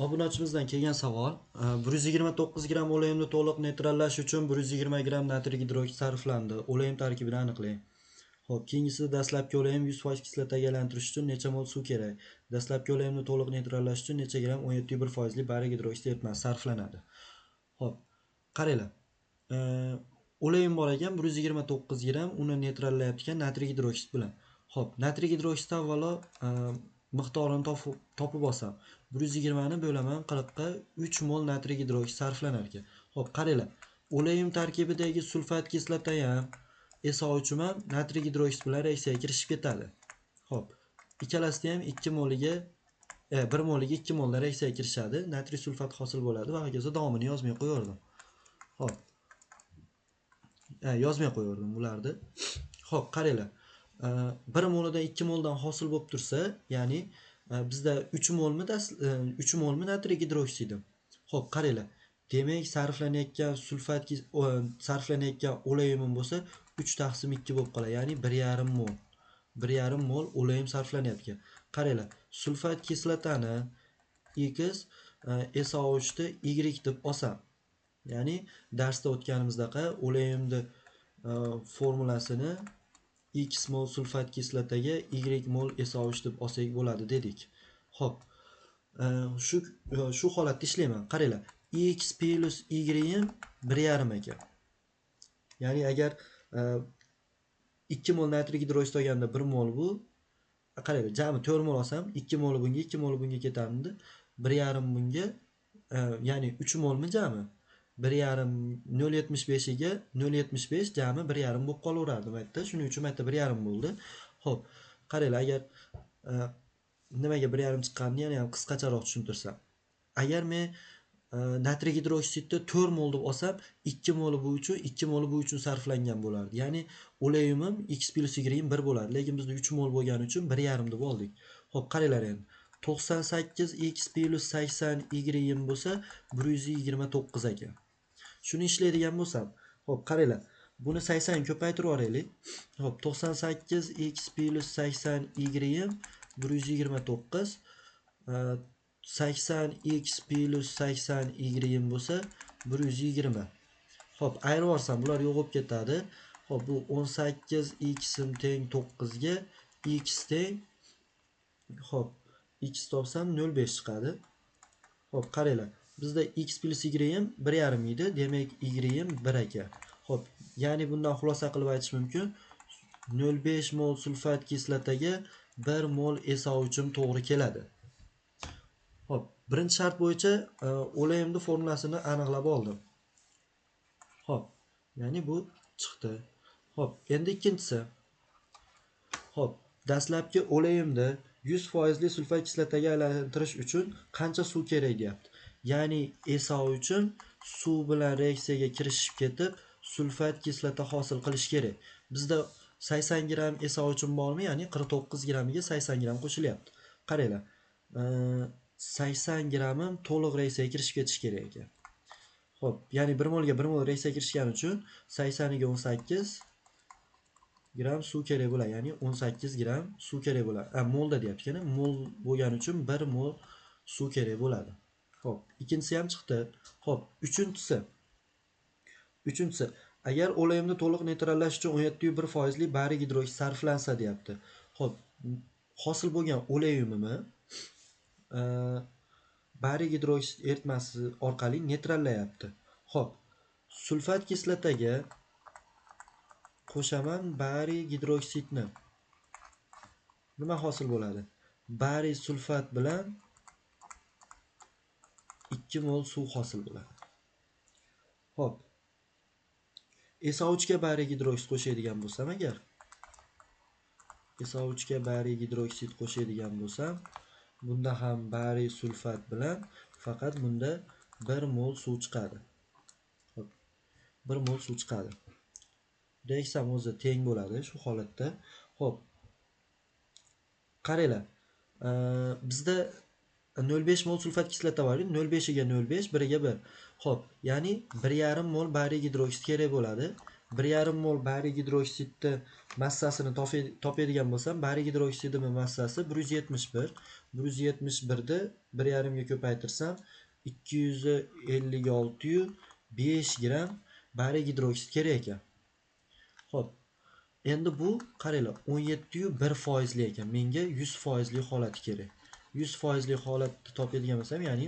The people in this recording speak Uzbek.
Obunachimizdan kelgan savol: 129 gramm oleumni to'liq neytrallash uchun 120 gramm natriy gidroksid sarflandi. Oleum tarkibini aniqlang. Xo'p, keyingisida dastlabki oleum 100% kislotaga aylantirish uchun necha mol suv kerak? Dastlabki oleumni to'liq neytrallash uchun necha gramm 17,1% li bariy gidroksid eritmasi sarflanadi? Xo'p, qaranglar. Oleum bor ekan 129 gramm, uni neytrallayapti ekan natriy gidroksid bilan. Xo'p, natriy gidroksid avvalo miqdorini topib olsam, 120 ni bo'laman 40 ga, 3 mol natriy gidroksid sarflanar ekan. Xo'p, qaranglar. Oleum tarkibidagi sulfat kislota ham SO3 ham natriy gidroksid bilan reaksiyaga kirishib ketadi. Xo'p, ikkalasida ham 2 moliga 1 moliga 2 moldan reaksiyaga kirishadi. Natriy sulfat hosil bo'ladi va hokazo davomini yozmay qo'yardim. Xo'p. Yozmay qo'yardim bularni. Xo'p, qaranglar. 1 molidan 2 moldan hosil bo'lib tursa, ya'ni bizda 3 molmi 3 molmi natriy gidroksidi. Xo'p, qaranglar. Demak, sarflanayotgan sulfat sarflanayotgan oleumim bo'lsa 3 taqsim 2 bo'lib qoladi, ya'ni 1,5 mol. 1,5 mol oleum sarflanyapti. Qaranglar, sulfat kislotani X SO3 ni Y deb olsam, ya'ni darsda o'tganimizdaqa oleumni formulasini X mol sulfat kislotaga Y mol SO3 deb olsak bo'ladi dedik. Xo'p, shu holatda ishlayman. Qaranglar, X plus Y 1,5 ekan. Ya'ni agar 2 mol natriy gidroksid olganda 1 mol bu, qaranglar, jami 4 mol olsam 2 moli bunga, 2 moli bunga ketardi. 1,5 bunga, ya'ni 3 molmi jami? 1,5 0,75 ga 0,75 jami 1,5 bo'lib qolaverardi bu yerda. Shuning uchun bu yerda 1,5 bo'ldi. Xo'p, qaranglar, agar nimaga 1,5 chiqqanini yana ham qisqacharoq tushuntirsam. Agar men natriy gidroksidni 4 mol deb olsam, 2 moli bu uchun, 2 moli bu uchun sarflangan bo'lardi. Ya'ni oleumim X plus Y 1 bo'lardi. Lekin bizda 3 mol bo'lgani uchun 1,5 deb oldik. Xo'p, qaranglar endi. 98 X plus 80 Y bo'lsa 129 ekan. Shuni ishlaydigan bo'lsam, xo'p, qaranglar. Buni 80 ko'paytirib yuboraylik. Xo'p, 98 X plus 80 Y 129, 80 X plus 80 Y bo'lsa 120. Xo'p, ayirib yuborsam bular yo'q bo'lib ketadi. Xo'p, bu 18 X teng 9 ga, X teng, xo'p, X topsam 0,5 chiqadi. Xo'p, qaranglar. Bizda X plus Y 1,5 edi, demak Y 1 ekan. Xo'p, ya'ni bundan xulosa qilib aytish mumkin, 0,5 mol sulfat kislotaga 1 mol SO3 to'g'ri keladi. Xo'p, birinchi shart bo'yicha oleumning formulasini aniqlab oldim. Xo'p, ya'ni bu chiqdi. Xo'p, endi ikkinchisi. Xo'p, dastlabki oleumni 100% li sulfat kislotaga aylantirish uchun qancha suv kerak deyapti. Ya'ni SO3 suv bilan reaksiyaga kirishib ketib, sulfat kislota hosil qilish kerak. Bizda 80 gramm SO3 bormi? Ya'ni 49 grammiga 80 gramm qo'shilyapti. Qaranglar, 80 grammim to'liq reaksiyaga kirishib ketish kerak ekan. Xo'p, ya'ni 1 molga 1 mol reaksiyaga kirishgani uchun 80 ga 18 gramm suv kerak bo'ladi, ya'ni 18 gramm suv kerak bo'ladi. Molda deyapti ekan, mol bo'lgani uchun 1 mol suv kerak bo'ladi. Xo'p, ikkinchisi ham chiqdi. Xo'p, uchinchisi. Uchinchisi, agar oleumni to'liq neytrallash uchun 17,1% li bariy gidroksid sarflansa deyapti. Xo'p, hosil bo'lgan oleumimni bariy gidroksid eritmasi orqali neytrallayapti. Xo'p, sulfat kislotaga qo'shaman bariy gidroksidni. Nima hosil bo'ladi? Bariy sulfat bilan 2 mol suv hosil bo'ladi. Xo'p. SO3 ga bariy gidroksid qo'shadigan bo'lsam agar SO3 ga bariy gidroksid qo'shadigan bo'lsam, bunda ham bariy sulfat bilan faqat bunda 1 mol suv chiqadi. Xo'p. 1 mol suv chiqadi. Reaksiyam o'zi teng bo'ladi shu holatda. Xo'p. Qaranglar. Bizda 0,5 mol sulfat kislota bor. 0,5 ga 0,5, 1 ga 1. Xo'p, ya'ni 1,5 mol bariy gidroksid kerak bo'ladi. 1,5 mol bariy gidroksidni massasini topadigan bo'lsam, bariy gidroksidining massasi 171. 171 ni 1,5 ga ko'paytirsam 256,5 gramm bariy gidroksid kerak ekan. Xo'p, endi bu qaranglar 17,1 foizli ekan. Menga 100 foizli holati kerak. 100 foizli holatni topadigan bo'lsam, ya'ni